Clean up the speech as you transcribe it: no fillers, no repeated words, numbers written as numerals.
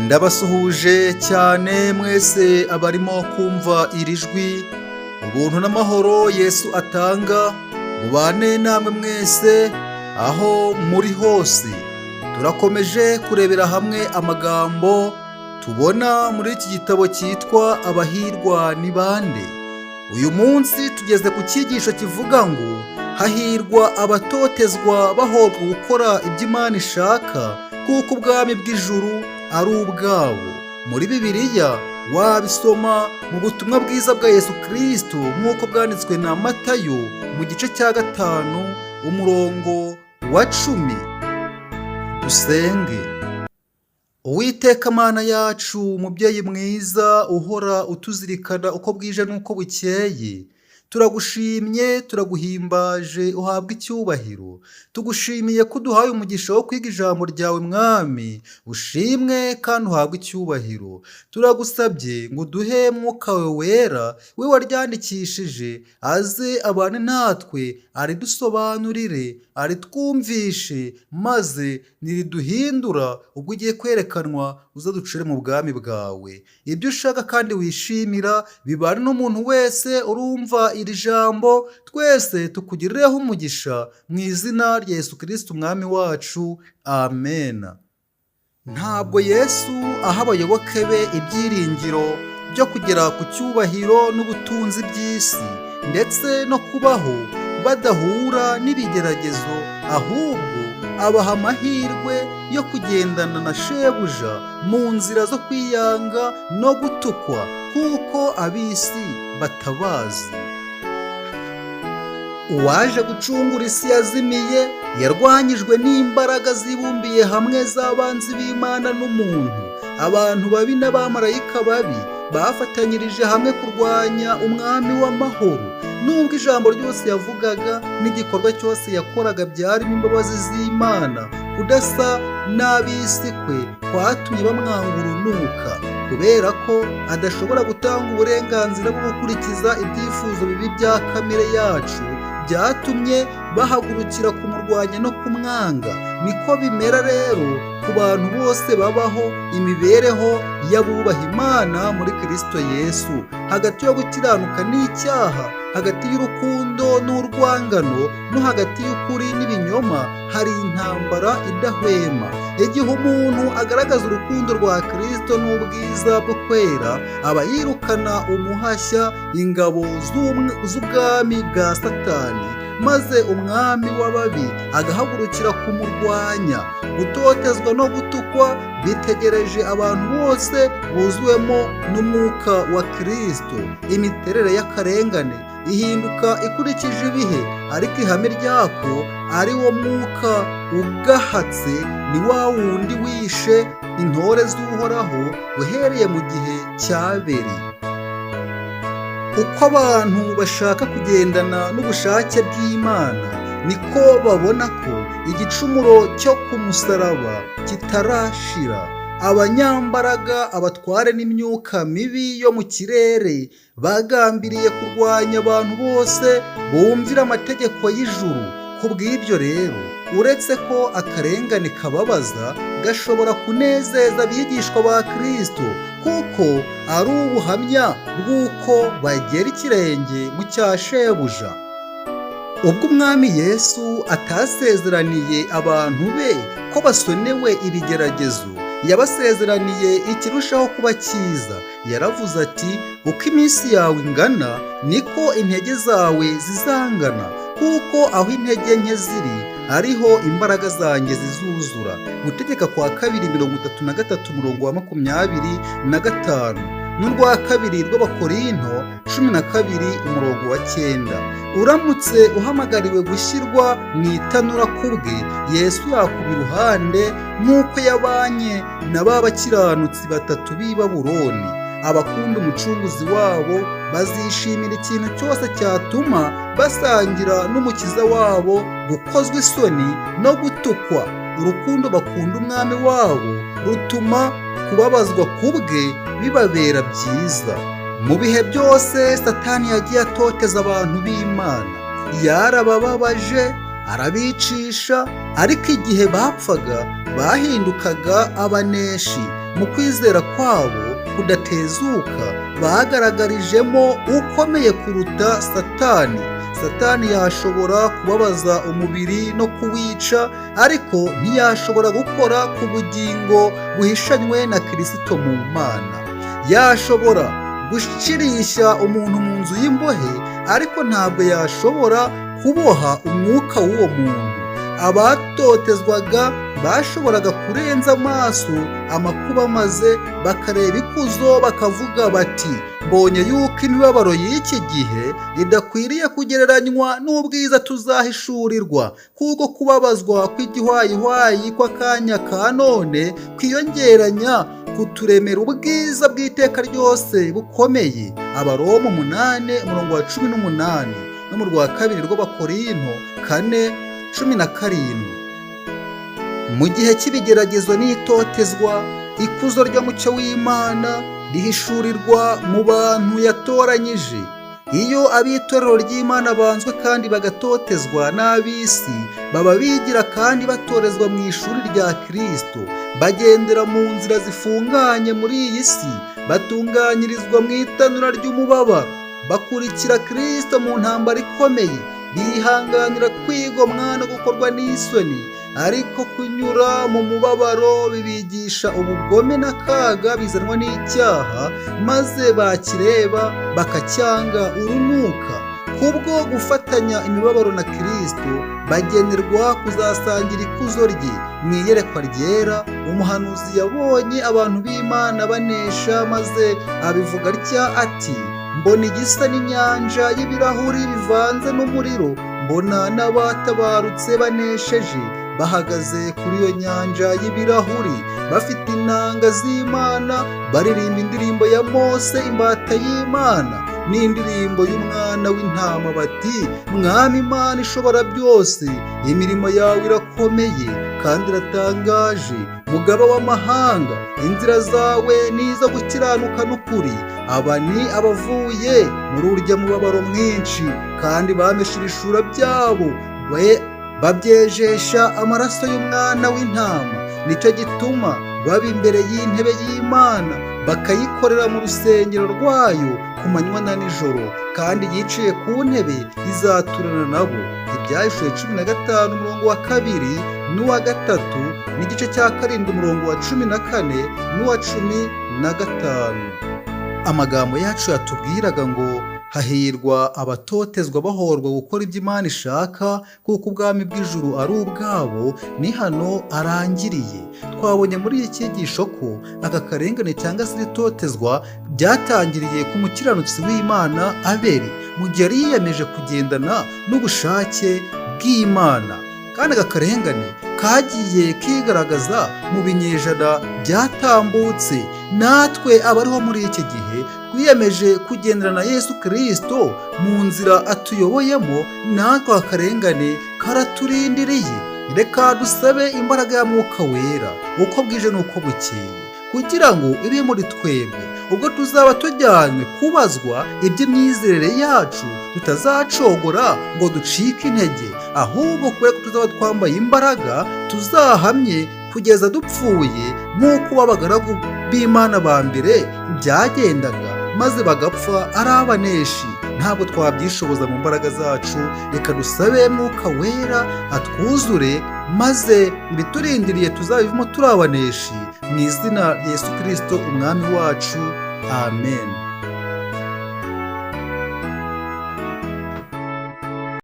Ndabasuhuje cyane mwese abarimo kumva iri jwi, ubuntu n'amahoro Yesu atanga bubane namwe mwese aho muri hose. Turakomeje kurebera hamwe amagambo tubona muri iki gitabo cyitwa Abahirwa ni bande. Uyu munsi tugeze ku cyigisho kivuga ngo hahirwa abatotezwa bahorwa gukora ibyo Imana ishaka, kuko ubwami bw'ijuru ari ubwabo. Muri Bibiliya wabisoma mu butumwa bwiza bwa Yesu Kristo nk'uko bwanditswe na Matayo mu gice cya 5 umurongo wa 10. Dusenge. Uwiteka Mana yacu, mubyeyi mwiza uhora utuzirikana uko bwije n'uko bukeye, turagushimye, turaguhimbaje, uhabwa icyubahiro. Tugushimiye ko uduhaye umugisha wo kwiga ijambo ryawe Mwami, ushimwe kandi uhabwe icyubahiro. Turagusabye ngo uduhe Mwuka wawe wera, we waryandikishije, aze abane natwe, aridusobanurire, aritwumvishe, maze niriduhindura ubwo ugiye kwerekanwa uzaducire mu bwami bwawe. Ibyo ushaka kandi wishimira bibane n'umuntu wese urumva iri jambo, twese tukugirireho umugisha mu izina rya Yesu Kristo Umwami wacu, amen. Ntabwo Yesu aha abayoboke be ibyiringiro byo kugera ku cyubahiro n'ubutunzi by'isi ndetse no kubaho badahura n'ibigeragezo, ahubwo abaha amahirwe yo kugendana na shebuja mu nzira zo kwiyanga no gutukwa, kuko ab'isi batabazi. Uwaje gucungura isi yazimiye yarwanyijwe n'imbaraga zibumbiye hamwe z'abanzi b'Imana n'umuntu. Abantu babi n'abamarayika babi bafatanyirije hamwe kurwanya Umwami w'amahoro. Nubwo ijambo ryose yavugaga n'igikorwa cyose yakoraga byarimo imbabazi z'Imana, kudasa n'ab'isi kwe kwatumye bamwanga urunuka, kubera ko adashobora gutanga uburenganzira bwo gukurikiza ibyifuzo bibi bya kamere yacu. Byatumye bahagurukira kumurwanya no kumwanga. Niko bimera rero ku bantu bose babaho imibereho y'abubaha Imana muri Kristo Yesu. Hagati yo gukiranuka n'icyaha, hagati y'urukundo n'urwangano, no hagati y'ukuri n'ibinyoma hari intambara idahwema. Igihe umuntu agaragaza urukundo rwa Kristo n'ubwiza bwo kwera, aba yirukana umuhashya ingabo z'ubwami bwa Satani, maze umwami w'ababi agahagurukira kumurwanya. Gutotezwa no gutukwa bitegereje abantu bose buzuwemo n'umwuka wa Kristo. Imiterere y'akarengane ihinduka ikurikije ibihe, ariko ihame ryako, ari wo mwuka ugahatse, ni wa wundi wishe intore z'Uhoraho uhereye mu gihe cy'Abeli. Uko abantu bashaka kugendana n'ubushake bw'Imana, niko babona ko igicumuro cyo ku musaraba kitarashira. Abanyambaraga, abatware n'imyuka mibi yo mu kirere bagambiriye kurwanya abantu bose bumvira amategeko y'ijuru. Ku bw'ibyo rero, uretse ko akarengane kababaza, gashobora kunezeza abigishwa ba Kristo, kuko ari ubuhamya bw'uko bagera ikirenge mu cya shebuja. Ubwo Umwami Yesu atasezeraniye abantu be ko basonewe ibigeragezo, yabasezeraniye ikirushaho kuba cyiza. Yaravuze ati: "Uko iminsi yawe ingana niko intege zawe zizangana, kuko aho intege nke ziri ariho imbaraga zanjye zizuzura." Gutegeka kwa Kabiri 33 umurongo wa 25, n'urwa kabiri rw'Abakorinto 12 umurongo wa 9. Uramutse uhamagariwe gushyirwa mu itanura kubwe, Yesu yakuba iruhande nk'uko yabanye na ba bakiranutsi batatu b'i Babuloni. Abakunda Umucunguzi wabo bazishimira ikintu cyose cyatuma basangira n'Umukiza wabo gukozwa isoni no gutukwa. Urukundo bakunda Umwami wabo rutuma kubabazwa kubwe bibabera byiza. Mu bihe byose Satani yagiye atoteza abantu b'Imana, yarabababaje. Arabicisha, ariko igihe bapfaga bahindukaga abaneshi. Mu kwizera kwabo kudatezuka bagaragarijemo ukomeye kuruta Satani. Satani yashobora kubabaza umubiri no kuwica, ariko ntiyashobora gukora ku bugingo buhishanywe na Kirisito mu Mana. Yashobora gushirisha umuntu mu nzu y'imbohe, ariko ntabwo yashobora kuboha umwuka w'uwo muntu. Abatotezwaga bashoboraga kurenza amaso amakuba maze bakareba ikuzo, bakavuga bati: "Mbonye yuko imibabaro y'iki gihe idakwiriye kugereranywa n'ubwiza tuzahishurirwa, kuko kubabazwa kw'igihwayihwayi kw'akanya ka none kwiyongeranya kuturemera ubwiza bw'iteka ryose bukomeye." Abaroma 8 umurongo wa 18, no mu rwa kabiri rw'Abakorinto 4:17. Mu gihe cy'ibigeragezo n'itotezwa, ikuzo ry'umucyo w'Imana rihishurirwa mu bantu yatoranyije. Iyo ab'itorero ry'Imana banzwe kandi bagatotezwa n'ab'isi, baba bigira kandi batorezwa mu ishuri rya Kirisito. Bagendera mu nzira zifunganye muri iyi si, batunganyirizwa mu itanura ry'umubabaro, bakurikira Kirisito mu ntambara ikomeye, bihanganira kwigomwa no gukorwa n'isoni. Ariko kunyura mu mubabaro bibigisha ubugome n'akaga bizanwa n'icyaha, maze bakireba bakacyanga urunuka. Kubwo gufatanya imibabaro na Kirisito, bagenerwa kuzasangira ikuzo rye. Mu iyerekwa ryera, umuhanuzi yabonye abantu b'Imana banesha, maze abivuga atya ati: "Mbona igisa n'inyanja y'ibirahuri bivanze n'umuriro, mbona n'abatabarutse banesheje bahagaze kuri iyo nyanja y'ibirahuri, bafite inanga z'Imana, baririmba indirimbo ya Mose imbata y'Imana n'indirimbo y'Umwana w'Intama, bati: 'Mwami Imana ishobora byose, imirimo yawe irakomeye kandi iratangaje. Mugaba w'amahanga, inzira zawe ni izo gukiranuka n'ukuri.' Aba ni abavuye muri urya mubabaro mwinshi, kandi bameshe ibishura byabo babyejesha amaraso y'Umwana w'Intama. Nicyo gituma baba imbere y'intebe y'Imana, bakayikorera mu rusengero rwayo ku manywa na nijoro, kandi yicaye ku ntebe izaturana nabo." Ibyahishuwe 15 umurongo wa 2 n'uwa 3, n'igice cya 7 umurongo wa 14 n'uwa 15. Amagambo yacu yatubwiraga ngo: "Hahirwa abatotezwa bahorwa gukora ibyo Imana ishaka, kuko ubwami bw'ijuru ari ubwabo", ni hano arangiriye. Twabonye muri iki cyigisho ko aka karengane cyangwa se itotezwa byatangiriye ku mukiranutsi w'Imana Abeli, mu gihe yari yiyemeje kugendana n'ubushake bw'Imana. Kandi aka karengane kagiye kigaragaza mu binyejana byatambutse. Natwe abariho muri iki gihe twiyemeje kugendana na Yesu Kirisito mu nzira atuyoboyemo, natwe akarengane karaturindiriye. Reka dusabe imbaraga ya Mwuka Wera uko bwije n'uko bukeye, kugira ngo ibe muri twebwe. Ubwo tuzaba tujyanywe kubazwa iby'imyizerere yacu, tutazacogora ngo ducike intege, ahubwo kubera ko tuzaba twambaye imbaraga, tuzahamye kugeza dupfuye, nk'uko abagaragu b'Imana ba mbere byagendaga, maze bagapfa ari abaneshi. Ntabwo twabyishoboza mu mbaraga zacu. Reka dusabe Mwuka Wera atwuzure, maze ibiturindiriye tuzabivemo turi abaneshi. Mu izina rya Yesu Kirisito Umwami wacu, amen.